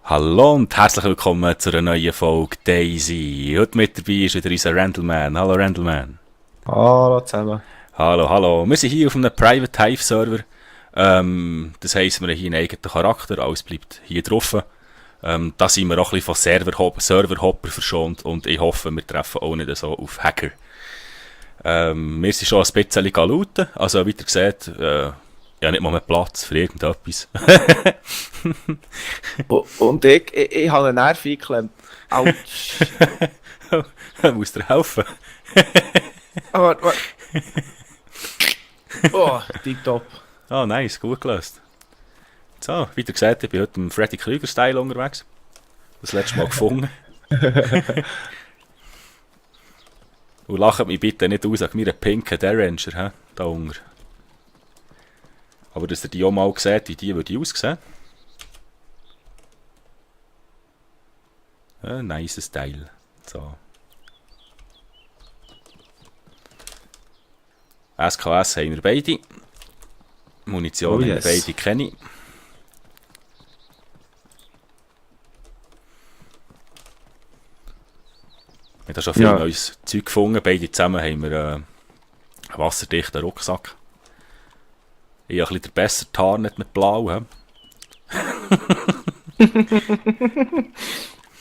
Hallo und herzlich willkommen zu einer neuen Folge Daisy. Heute mit dabei ist wieder unser Randleman. Hallo Randleman. Hallo zusammen. Hallo, hallo. Wir sind hier auf einem Private Hive Server. Das heisst, wir haben hier einen eigenen Charakter, alles bleibt hier drauf. Da sind wir auch ein bisschen von Serverhopper verschont und ich hoffe, wir treffen auch nicht so auf Hacker. Wir sind schon ein bisschen looten, also wie ihr seht, ja nicht mal mehr Platz für irgendetwas. Und ich habe einen Nerv eingeklemmt. Autsch. Muss dir helfen. Warte. Oh, tipptopp. Ah, nice, gut gelöst. So, wie ihr seht, ich bin heute im Freddy Krüger-Style unterwegs. Das letzte Mal gefunden. Und lacht mich bitte nicht aus, sag mir einen pinken Derringer, da unten. Aber dass ihr die auch mal seht, wie die würde aussehen. Ein nice Teil. So. SKS haben wir beide. Munition Oh haben wir yes. beide kenne ich. Wir haben schon viel Ja. neues Zeug gefunden. Beide zusammen haben wir einen wasserdichten Rucksack. Ich habe ein bisschen besser Tarnet mit Blau. He?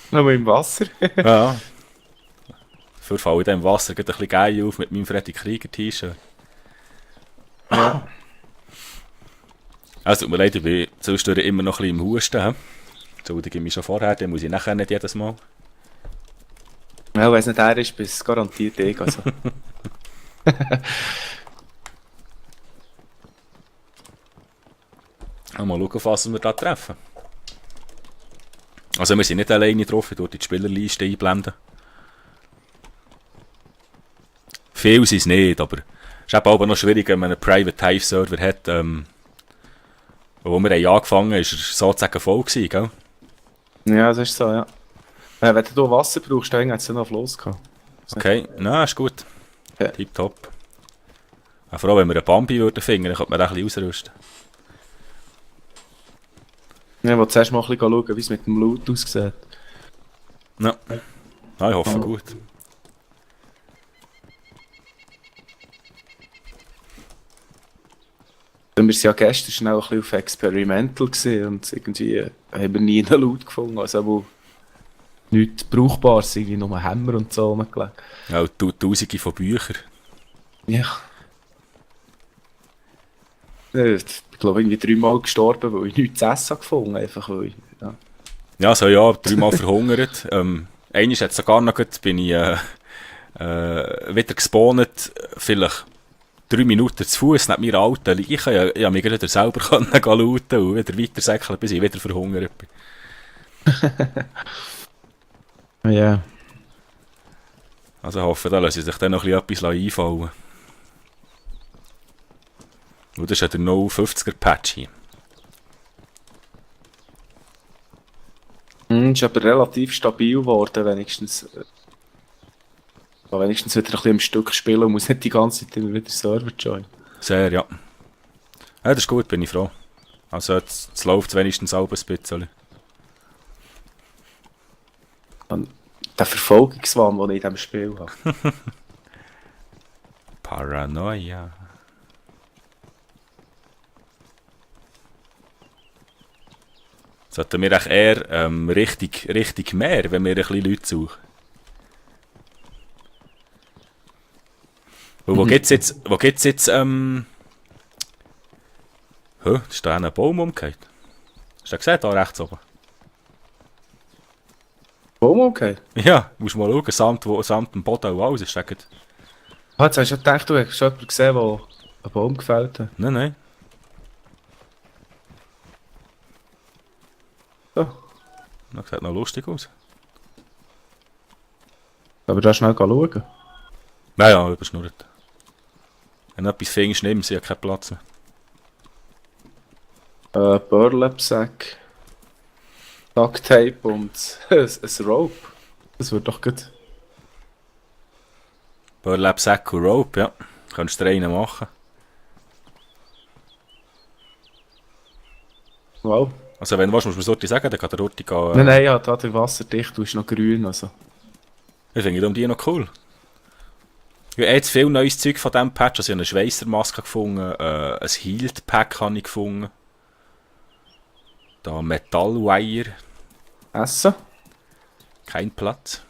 Nur im Wasser. Ja. Dafür falle ich dann im Wasser ein bisschen geil auf mit meinem Freddy Krieger T-Shirt. Ja. Also tut mir leid, ich bin zwischendurch immer noch ein bisschen im Husten. He? Entschuldige mich schon vorher, den muss ich nachher nicht jedes Mal. Ja, wenn es nicht er ist, bist du garantiert ich. Also. Mal schauen, auf was wir da treffen. Also wir sind nicht alleine drauf, ich würde die Spielerliste einblenden. Viel sind es nicht, aber es ist eben auch noch schwierig, wenn man einen Private Hive Server hat. Wo wir haben angefangen haben, war er sozusagen voll gewesen, gell? Ja, das ist so, ja. Wenn du Wasser brauchst, dann hat es ja noch Fluss gehabt. Okay, na, ist gut. Ja. Tipptopp. Vor allem, wenn wir einen Bambi würden finden, dann könnte man den ein bisschen ausrüsten. Ich wollte zuerst mal ein bisschen schauen, wie es mit dem Loot aussieht. Ja. Ah, ich hoffe gut. Wir waren ja gestern schnell ein bisschen auf Experimental gewesen und irgendwie haben wir nie einen Loot gefunden. Also wo nichts Brauchbares, irgendwie nur Hämmer und so rumgelegt. Ja, und Tausende von Büchern. Ja. Ich glaube, irgendwie 3-mal gestorben, weil ich nichts zu essen gefunden habe. Einfach weil ich, ja. Ja, so ja, 3-mal verhungert. Einmal hat es sogar noch gut, bin ich wieder gespawnt, vielleicht 3 Minuten zu Fuß neben meiner alten Leiche. Ich habe mich gerade selber looten und wieder weiter säckeln, bis ich wieder verhungert bin. Ja. Also ich hoffe, da lasse ich sich dann noch etwas einfallen. Und das ist ja der No 50er Patch hier. Ist aber relativ stabil geworden, wenigstens. Wenigstens wieder ein bisschen am Stück spielen und muss nicht die ganze Zeit immer wieder Server joinen. Sehr, ja. Ja, das ist gut, bin ich froh. Also jetzt läuft es wenigstens auch ein bisschen. Und der Verfolgungswahn, den ich in diesem Spiel habe. Paranoia. Sollten wir echt eher richtig mehr, wenn wir ein bisschen Leute suchen. Und wo gibt's jetzt, ist da ein Baum umgekehrt? Hast du das gesehen, da rechts oben? Baum okay. Ja, musst mal schauen, samt dem Boden und alles, ist das gut? Ah, jetzt hast du schon gedacht, du hast schon jemanden gesehen, der einen Baum gefällt hat. Nein, nein. So. Das sieht noch lustig aus. Aber da schnell schauen. Naja, überschnurrt. Wenn du etwas findest, nimm sie, hat keinen Platz mehr. Burlap-Sack, Ducktape und ein Rope. Das wird doch gut. Burlap Sack und Rope, ja. Könntest du dir einen machen. Wow. Also wenn du willst, musst du mir Sorti sagen, dann kann der Urti gehen. Nein, ja, da der wasserdicht, du ist noch grün, also. Ich finde die noch cool. Ich habe jetzt viel neues Zeug von diesem Patch. Also ich habe eine Schweissermaske gefunden, ein Healed Pack habe ich gefunden. Da Metallwire, Essen? kein Platz.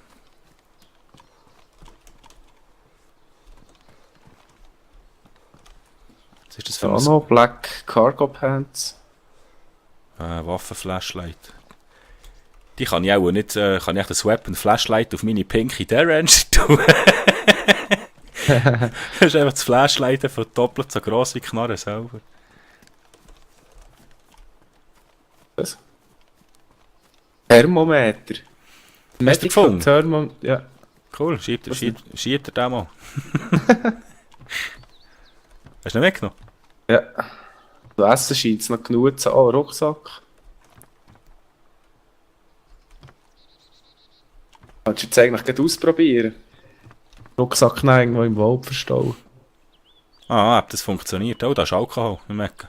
Was ist das für Da ein noch Black Cargo Pants. Waffenflashlight? Die kann ich auch nicht, kann ich das Weapon Flashlight auf meine Pinky Derrange tun? Das ist einfach das Flashlight von doppelt so gross wie die Knarre selber. Was? Thermometer. Hast du gefunden? Ja. Cool, schiebt er den mal. Hast du ihn weggenommen? Ja. Das Essen scheint es noch genug zu haben. Rucksack. Kannst du jetzt eigentlich gleich ausprobieren? Rucksack nehmen, irgendwo im Wald verstauen. Ah, das funktioniert. Oh, da ist Alkohol im Ecken.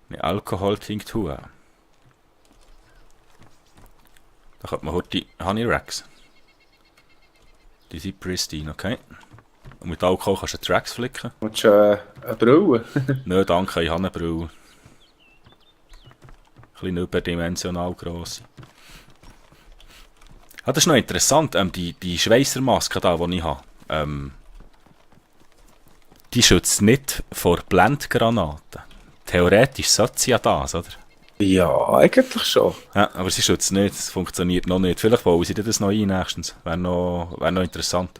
Eine Alkoholtinktur. Da hat man heute die Honey Racks. Die sind pristine, okay. Und mit Alkohol kannst du die Racks flicken. Willst du eine Brille? Nein, danke, ich habe eine Brille. Ein bisschen überdimensional gross. Ah, das ist noch interessant, die Schweissermaske da, die ich habe. Die schützt nicht vor Blendgranaten. Theoretisch sollte sie ja das, oder? Ja, eigentlich schon. Ja, aber sie schützt nicht, es funktioniert noch nicht. Vielleicht bauen sie das noch ein nächstens. Wäre noch interessant.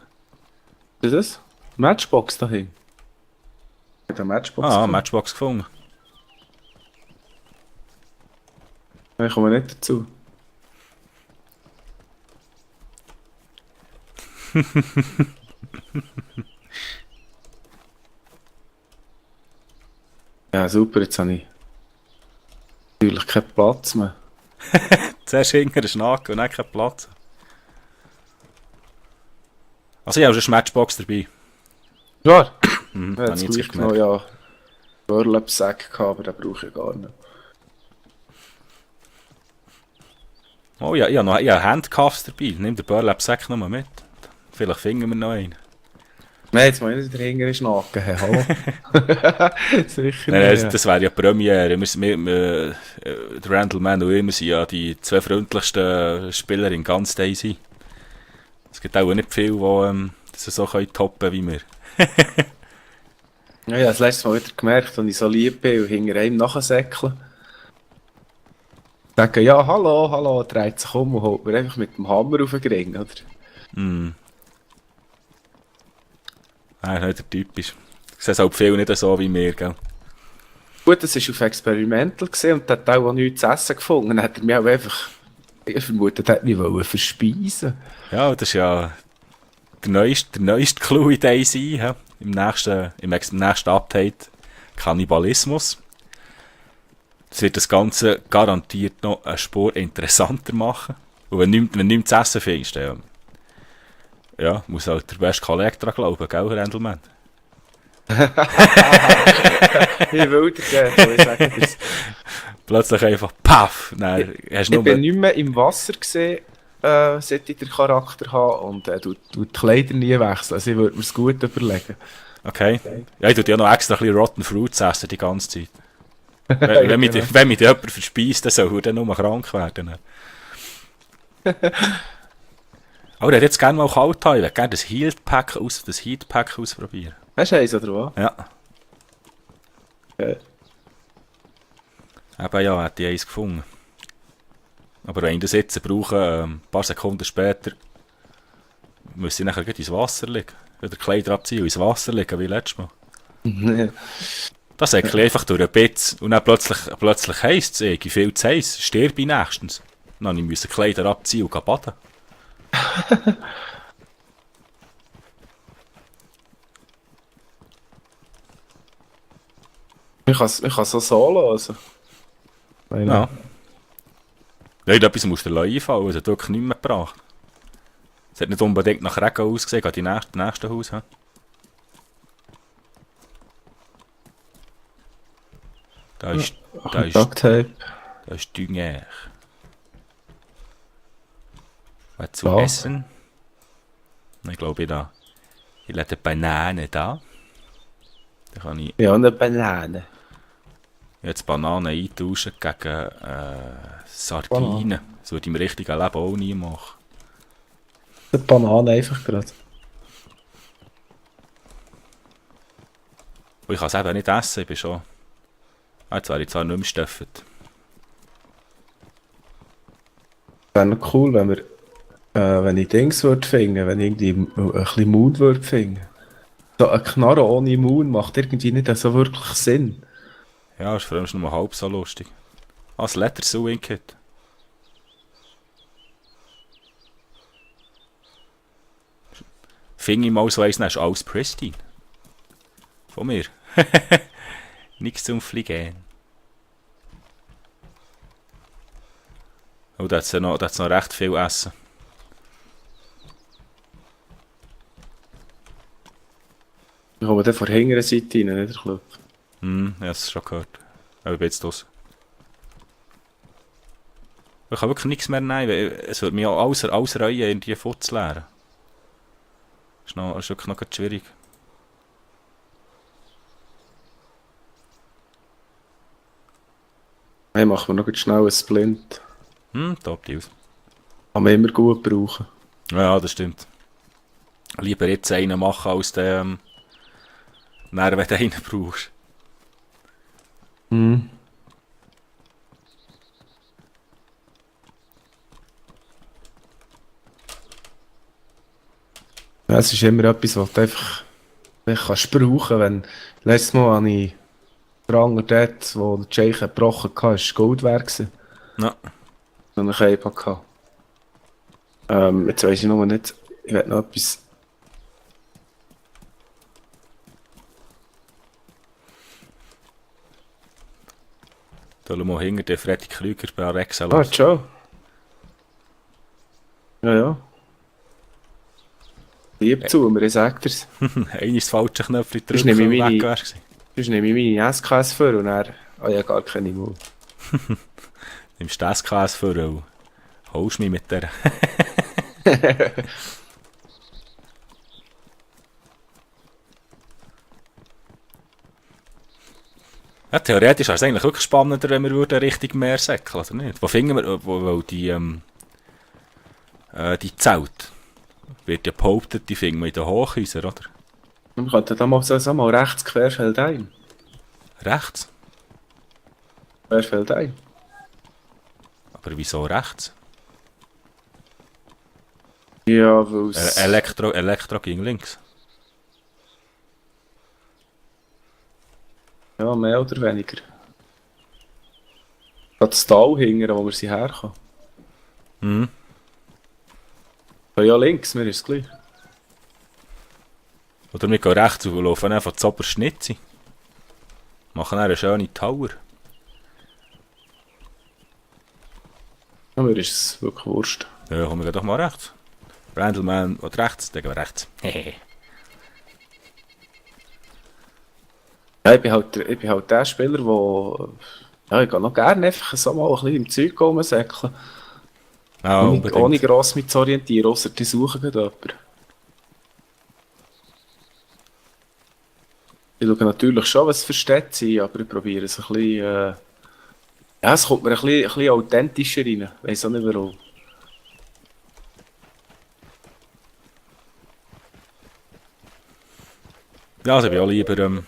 Was ist das? Matchbox dahin. Ich habe eine Matchbox gefunden. Matchbox gefunden. Ich komme nicht dazu. Ja, super, jetzt habe ich natürlich keinen Platz mehr. Zuerst hinten einen Schnack und dann keinen Platz. Also ich habe schon eine Matchbox dabei. Ja, Mhm, ja, habe ich jetzt jetzt gleich noch gemerkt. ja Burlap-Sack gehabt, aber den brauche ich gar nicht. Oh ja, ich habe noch Handcuffs dabei. Nimm den Burlap-Sack noch mal mit. Vielleicht finden wir noch einen. Nein, jetzt mal nicht dahinter schnacken, hey, hallo. Sicher Nein, nicht. das wäre ja Premiere. Der Randall Mann und ich, wir sind ja die zwei freundlichsten Spieler in ganz Daisy. Es gibt auch nicht viele, die das so toppen wie wir. Ja, ich habe das letzte Mal wieder gemerkt, als ich so lieb bin und hinter einem nachsäckeln. Sagen, ja, hallo, hallo, dreht sich um und holt mir einfach mit dem Hammer auf den Ring, oder? Mm. Nein, nicht typisch. Ich sehe es halt viel nicht so wie wir, gell? Gut, das war auf Experimental gewesen und der hat auch nichts zu essen gefunden. Dann hat er mich auch einfach, ich vermute, er hat mich verspeisen. Ja, das ist ja der neueste Clou in Daisy. He? Im nächsten Update Kannibalismus. Das wird das Ganze garantiert noch eine Spur interessanter machen. Und wenn du nichts zu essen findest, dann ja, muss halt der beste Kollege dran glauben, gell, Randleman? Ich will dir ich sage das. Plötzlich einfach paff! Nein, hast Ich nur... bin nicht mehr im Wasser gesehen, seit ich den Charakter habe und du die Kleider nie wechseln. Also ich würde mir es gut überlegen. Okay. Ja, ich tue ja noch extra ein bisschen Rotten Fruits essen die ganze Zeit. Wenn mich jemand verspeist, dann soll er dann nur krank werden. Aber er hätte jetzt gerne mal kalt haben. Ich würde gerne das Heat Pack ausprobieren. Hast du eins oder was? Ja. Okay. Eben ja, hätte ich eins gefunden. Aber wenn ich das jetzt brauche, ein paar Sekunden später, müsste ich nachher gleich ins Wasser liegen. Wieder Kleider abziehen und ins Wasser liegen, wie letztes Mal. Das säckle einfach durch ein Bitz und dann plötzlich heisst es, ich viel zu heiß, sterbe ich nächstens. Dann musste ich Kleider abziehen und baden. Ich kann so solo lassen. Ja. Nein, etwas musst du einfallen, es hat wirklich nichts mehr gebracht. Es hat nicht unbedingt nach Regen ausgesehen, gerade die nächste Haus. He? Da ist, Ach, da ein ist, Ducktape. da ist Dünger. Was zu Ja. essen? Ich glaube, ich lade Bananen da. Da kann ich Ja, eine Banane. jetzt Bananen eintauschen gegen Banane. Sardinen. Das würde ich im richtigen Leben auch nie machen. Eine Banane einfach gerade. Und ich kann es eben nicht essen, ich bin schon... Jetzt wäre ich zwar nicht mehr steffet. Wäre noch cool, wenn wir, wenn ich Dings würde finden, wenn ich irgendwie ein bisschen Moon würde finden. So ein Knarre ohne Moon macht irgendwie nicht so wirklich Sinn. Ja, ist vor allem schon nur halb so lustig. Ah, das Letter Sewing Kit. Finde ich mal so eins, dann ist alles pristine. Von mir. Nichts zum Fliegen. Oh, da hat es noch recht viel Essen. Ich komme dann von der hinteren Seite rein, nicht der Club. Hm, ja, das schon gehört. Aber ich bin jetzt los. Ich kann wirklich nichts mehr nehmen, weil es wird mir auch alles Reuen in die Futz leeren. Ist wirklich noch ganz schwierig. Hey, machen wir noch schnell einen Splint. Top die aus. Kann man immer gut brauchen. Ja, das stimmt. Lieber jetzt einen machen, als den, wenn du einen brauchst. Mhm. Ja, es ist immer etwas, was du einfach kannst brauchen. Wenn, letztes Mal habe ich Pranger dort, wo der Jake gebrochen hatte, war Gold wert gewesen. Ja. So eine Käbe gehabt. Jetzt weiss ich noch nicht, ich will noch etwas. Da schauen wir mal hinter den Freddy Krüger bei Alexa Ah, los. ciao. Ja, ja. Lieb zu mir, ich sag dir's. Eines falsche Knöpfchen Das drücken nehme und ich weg meine- wär's gewesen. Sonst nehme ich meine SKS vor und er. Ah ja, gar keine Mut. Nimmst du das Käse vor und holst mich mit der. Ja, theoretisch wäre es eigentlich wirklich spannender, wenn wir richtig Meer säckeln, oder nicht? Wo finden wir, wo die Zelt wird ja behauptet, die finden wir in den Hochhäusern, oder? Man könnte da mal so mal rechts querfeld ein. Rechts? Querfeld ein. Aber wieso rechts? Ja, weil es. Elektro ging links. Ja, mehr oder weniger. Das Tal hingern, wo wir sie herkommen. Mhm. Ja, links, mir ist es gleich. Oder wir gehen rechts und laufen einfach zu Oberschnitzi. Machen dann eine schöne Tower. Ja, mir ist es wirklich wurscht. Ja, kommen wir doch mal rechts. Randleman und rechts, dann gehen wir rechts. Hehehe. Ja, ich bin halt der Spieler, der. Ja, ich gehe noch gerne einfach so mal ein bisschen im Zeug rumsäckeln. Ja, Ohne gross mit zu orientieren, ausser die suchen gerade jemanden. Ich schaue natürlich schon, was für Städte sind, aber ich probiere es ein bisschen. Ja, es kommt mir ein bisschen authentischer rein. Ich weiss auch nicht warum. Ja, also ich bin auch lieber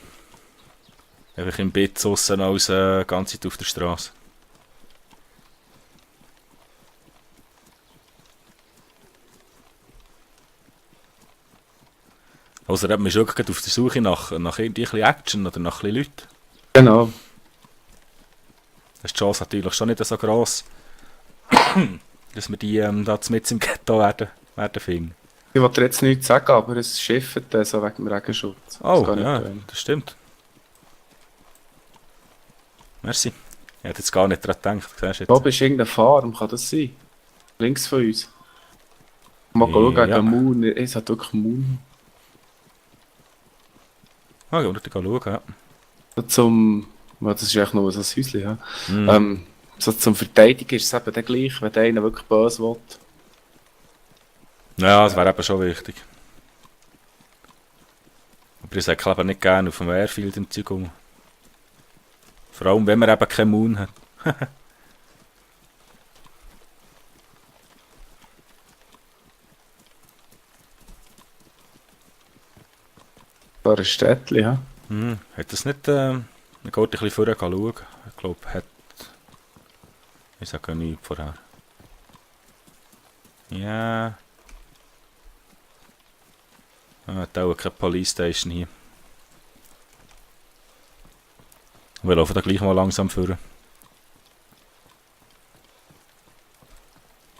einfach im Bett draussen als die ganze Zeit auf der Straße. Also da hat man schon gerade auf der Suche nach irgendwie ein bisschen Action oder nach ein bisschen Leuten. Genau. Das ist die Chance natürlich schon nicht so gross, dass wir die da mit im Ghetto werden finden. Ich wollte dir jetzt nichts sagen, aber es schifft so wegen dem Regenschutz. Oh, Das kann ich ja, tun. das stimmt. Merci. Ich hätte jetzt gar nicht daran gedacht. Siehst du Da jetzt? ist irgendeine Farm, kann das sein? Links von uns. Mal schauen Ja. gegen Moon. Es hat wirklich Moon. Ah, gehen wir schauen, ja. So zum Weil das ist echt nur so ein Häuschen, ja. Mhm. So zum Verteidigen ist es eben dann gleich, wenn der eine wirklich böse will. Ja, das wäre eben schon wichtig. Aber ich sage eben nicht gerne auf dem Airfield im Zeug rum. Vor allem, wenn man eben keinen Moon hat. War ein Städtchen, ja. Hat das nicht... man geht ein bisschen vorher schauen. Ich glaube, hat... Ich sage nichts vorher. Ja... hat auch keine Police Station hier. Wir laufen da gleich mal langsam vor.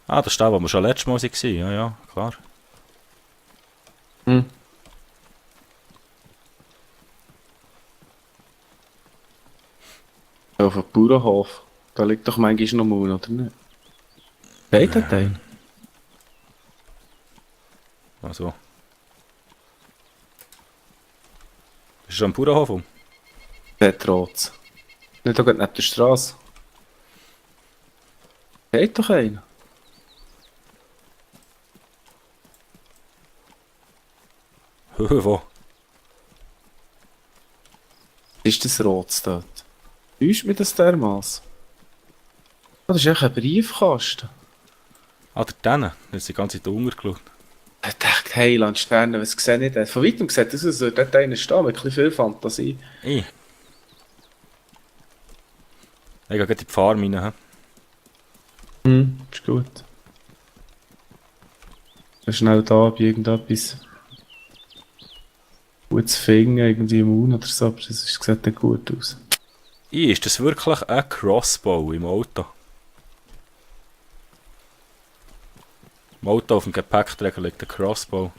Ah, das ist der, wo wir schon letztes Mal waren. Ja, ja, klar. Hm. Auf dem Bauernhof. Da liegt doch manchmal noch Mund, oder nicht? Geht der Teil? Also. Bist du schon am Bauernhof um? Petrotz. Nicht da neben der Straße. Geht doch einer. Wo? Ist das Rot dort? Täuscht mir das dermaßen? Oh, das ist echt ein Briefkasten. Ah, der Dänen. Der ist die ganze Zeit untergeschaut. Ich dachte, Heiland, Sterne, was sehe ich denn? Von weitem sieht das aus, als würde dort einer stehen, mit ein bisschen viel Fantasie. Ich gehe gerade in die Farm rein. Ist gut. Schnell da, ob irgendetwas gutes finden, irgendwie im Mund oder so, aber das sieht dann gut aus. Ist das wirklich ein Crossbow im Auto? Im Auto auf dem Gepäckträger liegt ein Crossbow.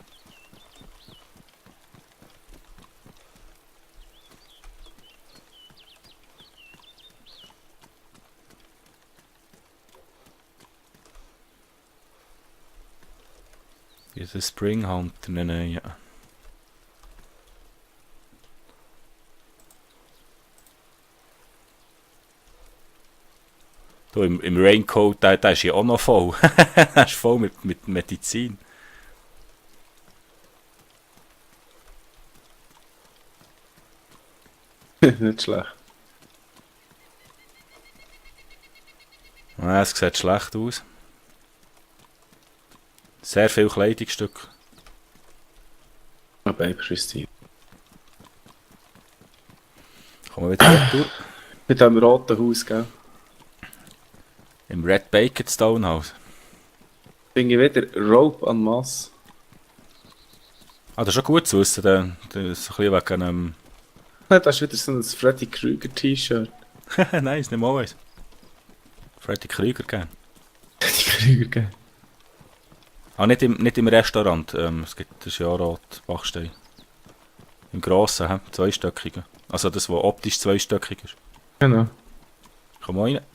Ist ein Spring Hunter? Nein, ja. Du, im Raincoat, der ist ja auch noch voll. Der ist voll mit Medizin. Nicht schlecht. Es sieht schlecht aus. Sehr viel Kleidungsstück. Aber Christine. Kommen wir wieder retour. Mit dem roten Haus, gell? Im Red Bacon Stonehouse. Finde ich wieder Rope en masse. Ah, das ist schon gut zu wissen. Das ist ein bisschen wegen Das ist wieder so ein Freddy Krueger T-Shirt. Nein, ist nicht mal eins. Freddy Krüger gern. Freddy Krueger, gell? Ah, nicht im Restaurant. Es gibt das ja rot Bachstein. Im grossen, zweistöckigen. Also das, was optisch zweistöckig ist. Genau. Komm mal rein.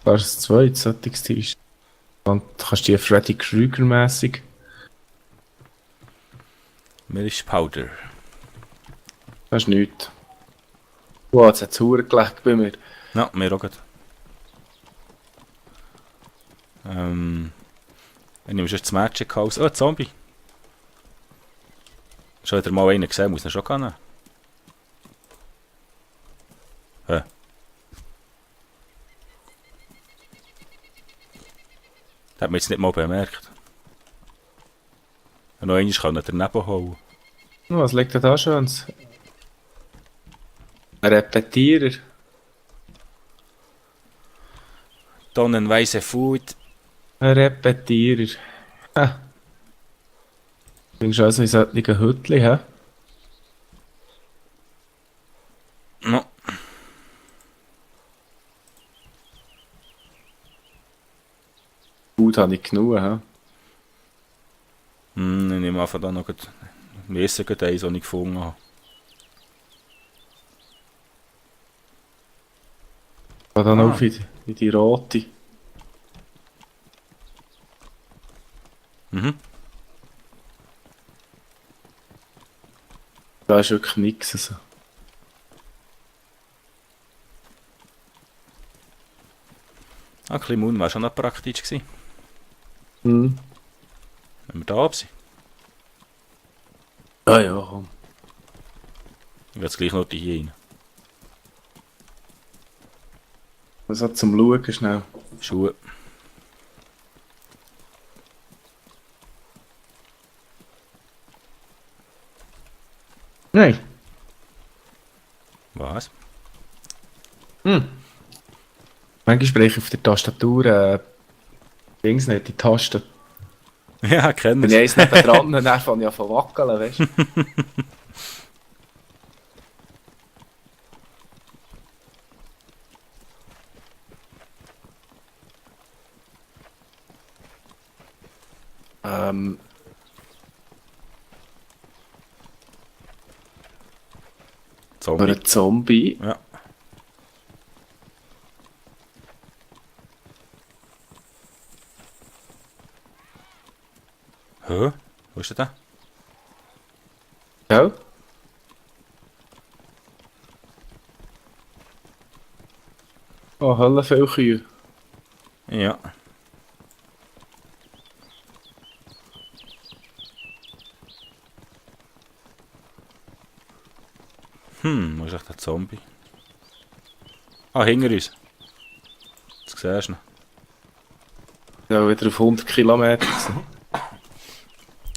Da ist ein zweites solches T-Shirt. Und du kannst die Freddy Krueger mäßig. Milchpowder. Das ist nichts. Wow, jetzt hat es verdammt gelegt bei mir. Ja, mir auch gut. Ich nehme schon das Magic House. Oh, Zombie. Schon wieder mal einen gesehen, muss ihn schon kennen. Hä? Das hat man jetzt nicht mal bemerkt. Und noch einmal kann er daneben hauen. Oh, was liegt denn da schon? Ein Repetierer. Tonnenweise Food. Ein Repetierer. Ha. Findest du also in solchen Hütchen, hä? No. Gut habe ich genug, hä? Ich nehme einfach da noch wir essen gerade eins, das ich gefunden habe. Ich dann auf in die rote. Mhm. Da da ist wirklich nichts. Also. Ein bisschen Mund wäre schon noch praktisch gewesen, Hm. wenn wir da oben sind. Ah ja, komm. Ich will jetzt gleich noch hier rein. Was hat zum Schauen schnell? Schuhe. Nein. Was? Manchmal spreche ich auf der Tastatur Dings nicht, die Tasten. Ja, kennen Wenn ich eins nebendran und dann fange ich an zu wackeln, weißt du? ähm, für Zombie. einen Zombie. Ja. Hä? Wo ist der? Gell? Oh, Hölle viel Kühe. Ja. Wo ist echt der Zombie? Ah, hinter uns. Das siehst du noch. Ja, wieder auf 100 Kilometer. gewesen.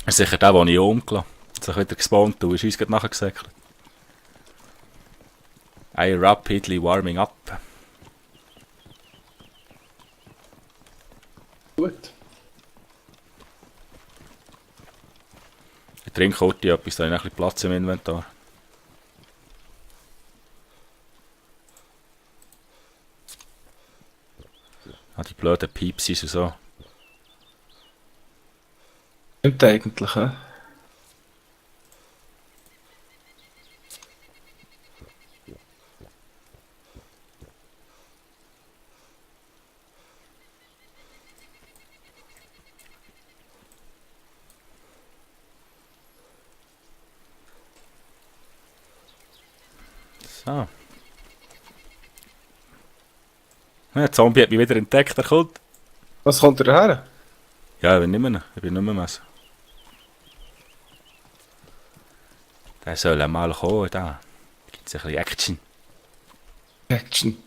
Das ist sicher der, den ich umgelassen habe. Hat sich wieder gespawnt, du ist uns gerade nachher gesäckelt. I rapidly warming up. Gut. Ich trinke heute etwas, da habe ich ein bisschen Platz im Inventar. Ah, die blöden Piepsis und so. Stimmt eigentlich, hä? So. Ja, der Zombie hat mich wieder entdeckt, er kommt. Was kommt er her? Ja, ich bin nicht mehr, Messer. Der soll mal kommen, da. Gibt es ein bisschen Action. Action.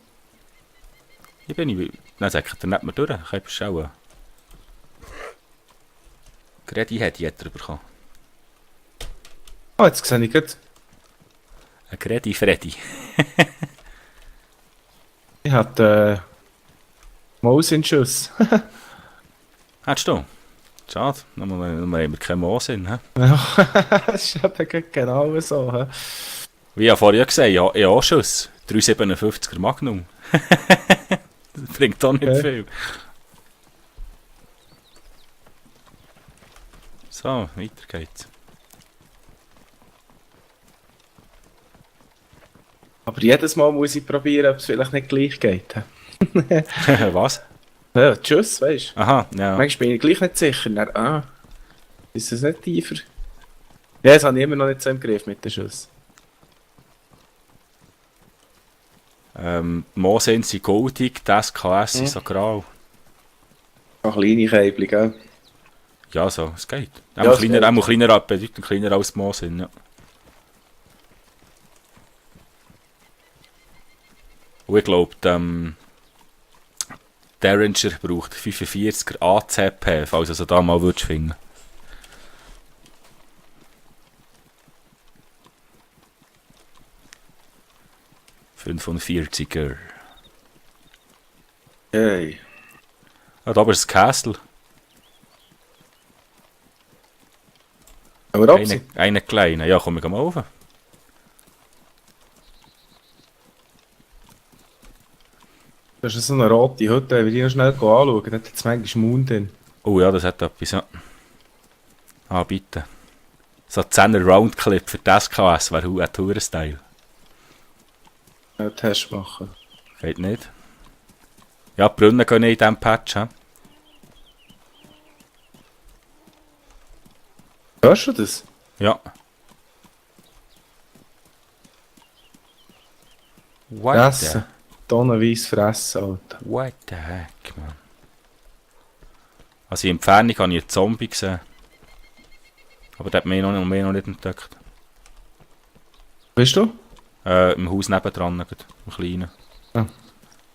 Hier bin ich. Dann sagt er nicht mehr durch, ich kann schauen. Gredi hat er bekommen. Ah, jetzt sehe ich gerade. Ein Gredi Freddy. Ich hatte Maus in Schuss. Hättest du? Schade, dann haben wir keinen Moosinn. He? Das ist eben genau so. He? Wie ich vorher gesagt habe, ja, Schuss. 357er Magnum. Das bringt doch nicht viel. So, weiter geht's. Aber jedes Mal muss ich probieren, ob es vielleicht nicht gleich geht. He? Was? Ja, tschüss, weißt du. Aha, ja. Manchmal bin ich gleich nicht sicher. Dann, ist das nicht tiefer? Ja, das habe ich immer noch nicht so im Griff mit den Schuss. Moosinn sind goldig, die SKS sind so grau. Auch kleine Käbel, gell? Ja, so, es geht. Ja, es Kleiner, geht. kleiner, bedeutend kleiner als die Moosinn, ja. Und ich glaube, Derringer braucht 45er ACP, falls du da mal würdest finden. ...45er. Hey. Ah, da ist das Castle. Aber ab sie. Eine kleine. Ja, komm ich mal rauf. Das ist so eine rote Hütte, wenn wir die noch schnell anschauen, dann hat jetzt manchmal Mund drin. Oh ja, das hat etwas, ja. Ah, bitte. So 10er Roundclip für das SKS wäre ein Tour-Style. Einen Test machen. Geht nicht. Ja, die Brunnen gehen nicht in diesem Patch. He? Hörst du das? Ja. What the, Fressen. Tonnenweise fressen, Alter. what the heck, man. Also in Entfernung habe ich einen Zombie gesehen. Aber der hat mich noch nicht entdeckt. Bist du? Im Haus nebendran, im Kleinen. Ah.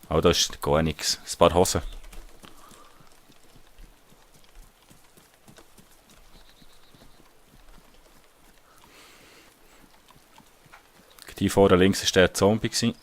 Aber da ist gar nichts. Ein paar Hosen. Die vorne links war der Zombie gewesen.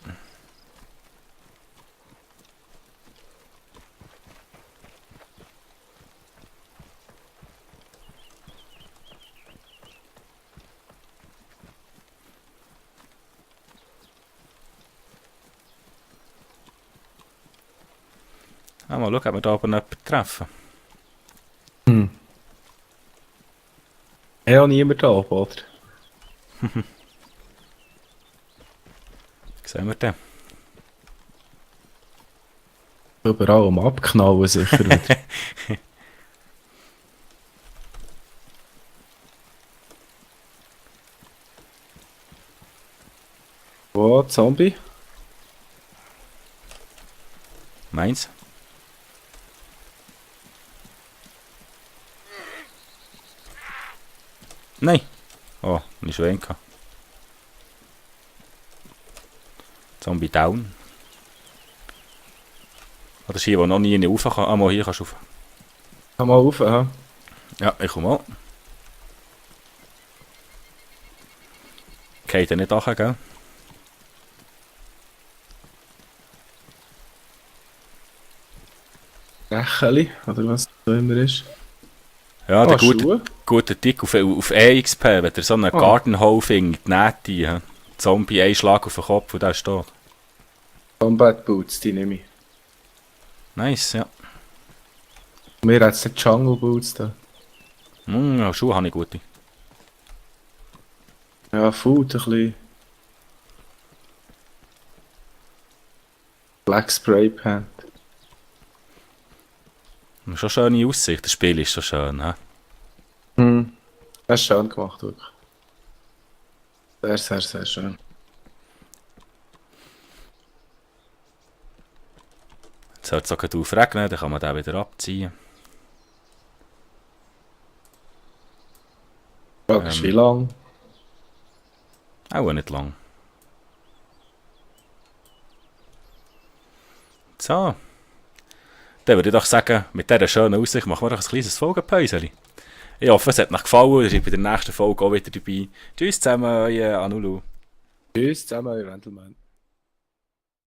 Mal schauen, ob wir da aber noch jemanden treffen. Ich habe niemand da, oder? Sehen wir den? Überall am Abknallen sicher wieder. Wo, Zombie? Meins? Nein! Oh, nicht schon einen gehabt. Zombie down. Oder ist hier, wo noch nie rauf kann? Ah, mal hier kannst du rauf. Komm mal rauf, ja. Ja, ich komme mal. Geht er nicht an, gell? Rächeli, oder was das immer ist. Ja, der Schuhe. gute Tick auf EXP, wenn der so einen Gartenhole findet, näht die. Ja. Zombie, ein Schlag auf den Kopf und der steht. Combat Boots, die nehme ich. Nice, ja. Mir hat es die Jungle Boots da. Ja, Schuhe habe ich gute. Ja, Food ein bisschen. Black Spray Paint. Schon schöne Aussicht, das Spiel ist schon schön. He? Das ist schön gemacht, wirklich. Sehr, sehr, sehr schön. Jetzt hört es auch gleich auf regnen, dann kann man den wieder abziehen. Fragst wie lang? Auch nicht lang. So. Dann würde ich doch sagen, mit dieser schönen Aussicht machen wir doch ein kleines Folgenpäuschen. Ich hoffe, es hat euch gefallen. Ihr seid bei der nächsten Folge auch wieder dabei. Tschüss zusammen, euer Anulu. Tschüss zusammen, ihr Gentlemen.